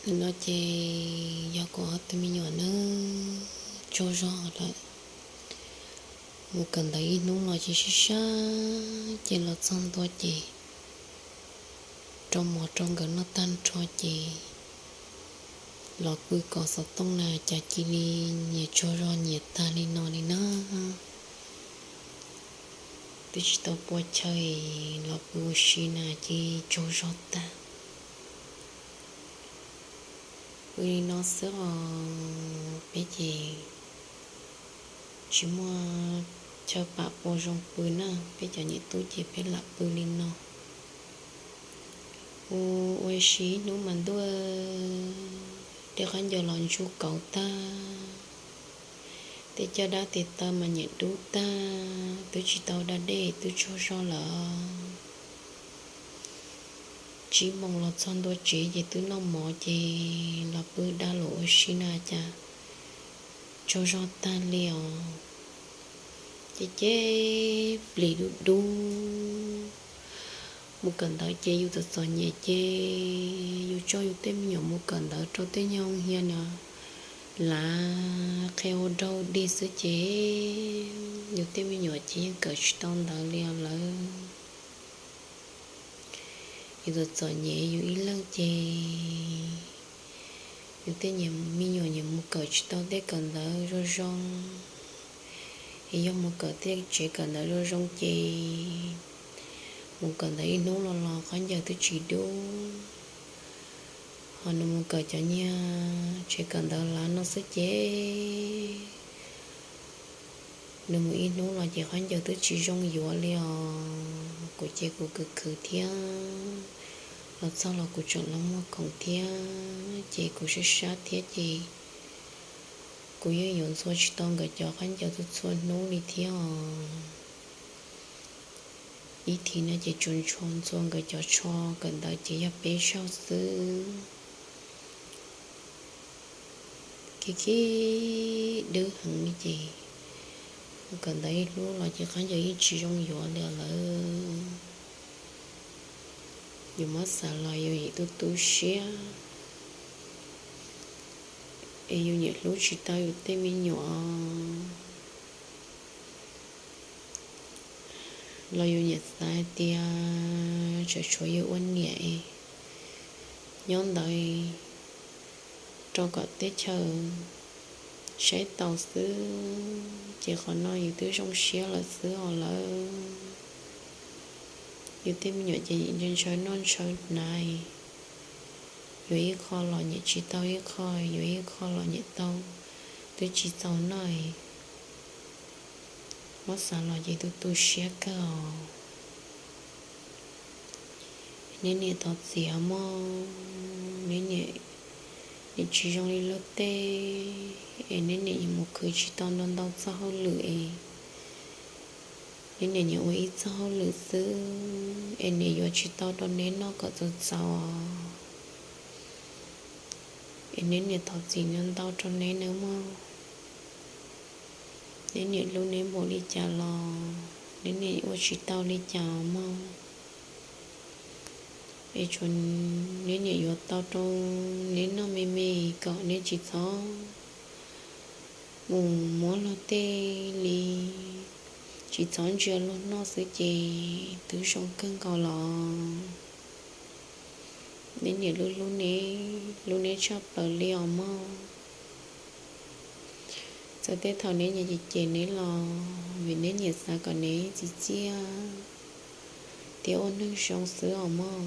Nim no ces yog kuv ob tug me nyuam nawb, tsaug zog lawm. Mus kawm ntawv ib hnub los ces sib sab, ces los txog ntua ces rau mov rau nkawd noj tag nrho ces los pw kom xov tooj na cas cia li nyias tsaug zog nyias tag li no li na. Twb tsis tau pua chaw los pw ua si na cia li tsaug zog tag. Pw li no xwb os, peb ces tsis muaj chaw pam pua zoo pw na, peb cov niam tub ces peb lam pw li no. Ua, ua si ib hnub mas ntuj, tej khaub ncaws los ntsuj kauv tag, tej caj dab tes taw mas nyiam dub tag, twb tsis tau da dej twb tsaug zog lawm. Tsib moos los txog ntua tsev ces twb noj mov ces los pw da los ua si na cas tsaug zog tag li os. Ces ces plis dub dub. Mus kawm ntawv ces yus txom txom nyem ces yus coj yus tej me nyuam mus kawm ntawv rau tej nyuag hia no lav qhia ua dog dig xwb ces yus tej me nyuam ces yeej kawm tsis tau ntawv li os lawm. Yus txom txom nyem yus ib leeg ces yus tej me nyuam nyias mus kawm tsis tau tej kawm ntawv zoo zoo, es yog mus kawm tej tsev kawm ntawv zoo zoo ces mus kawm ntawv ib hnub los los khaub ncaws twb tsis dub. Ho nws mus kawm cov niag tsev kawm ntawv lav no xwb ces nws mus ib hnub los ces khaub ncaws twb tsis zoo yuav li os. Kuv ces kuv khwv khwv thiab, los txog los kuv tseem los muag khoom thiab, ces kuv sab sab thiab ces kuv yeej yuav ntxhua tsis tau nkawd cov khaub ncaws txhua txhua hnub li thiab os. Ib thim no ces tsuas ntxhua ntxhua nkawd cov tsho kawm ntawv ces yog peb zaug xwb. Khib khib dwb heev li ces mus kawm ntawv ib hnub los ces khaub ncaws yeej tsis zoo yuav li lawm. Yus muab xav los yus yeej tu tu siab, es yus nyiam hlub tsis tau yus tej me nyuam los yus nyiam xav hais tias tseem tshuav yus ua niam es nyob ntawd rau kom teb chaws saib taus xwb, ces qhov no yus twb zoo siab lawm xwb os lawm. Yus tej me nyuam ces ntshaw noj ntshaw hnav, yuav ib qho los nyiam tsis tau ib qho, yuav ib qho los nyiam tau twb tsis txaus noj. Muab xav los ces tu tu siab kawg os. Neb niam thov txim os mog, neb niam tsis zoo li luag tej, es neb niam yuav mus khwv tsis tau ntau ntau txoj hauj lwm es neb niam yuav ua ib txoj hauj lwm xwb, es niam yuav tsis tau rau neb noj kom txaus txaus, es neb niam thov txim ntau ntau rau neb nawb mog. Neb niam hlub neb npaum li cas los neb niam ua tsis tau li cas mog. Es tsuas neb niam yuav tau rau neb noj me me kom neb tsis txhob mus muab luag tej li, tsis txhob ntsia luag noj xwb ces twb zoo kawg nkaus los. Neb niam hlub, hlub neb tshaj plaws li os mog. Txawm tej thaum neb niam cem cem neb los vim neb niam xav kom neb txiv txiaj thiab ua neeg zoo xwb os mog.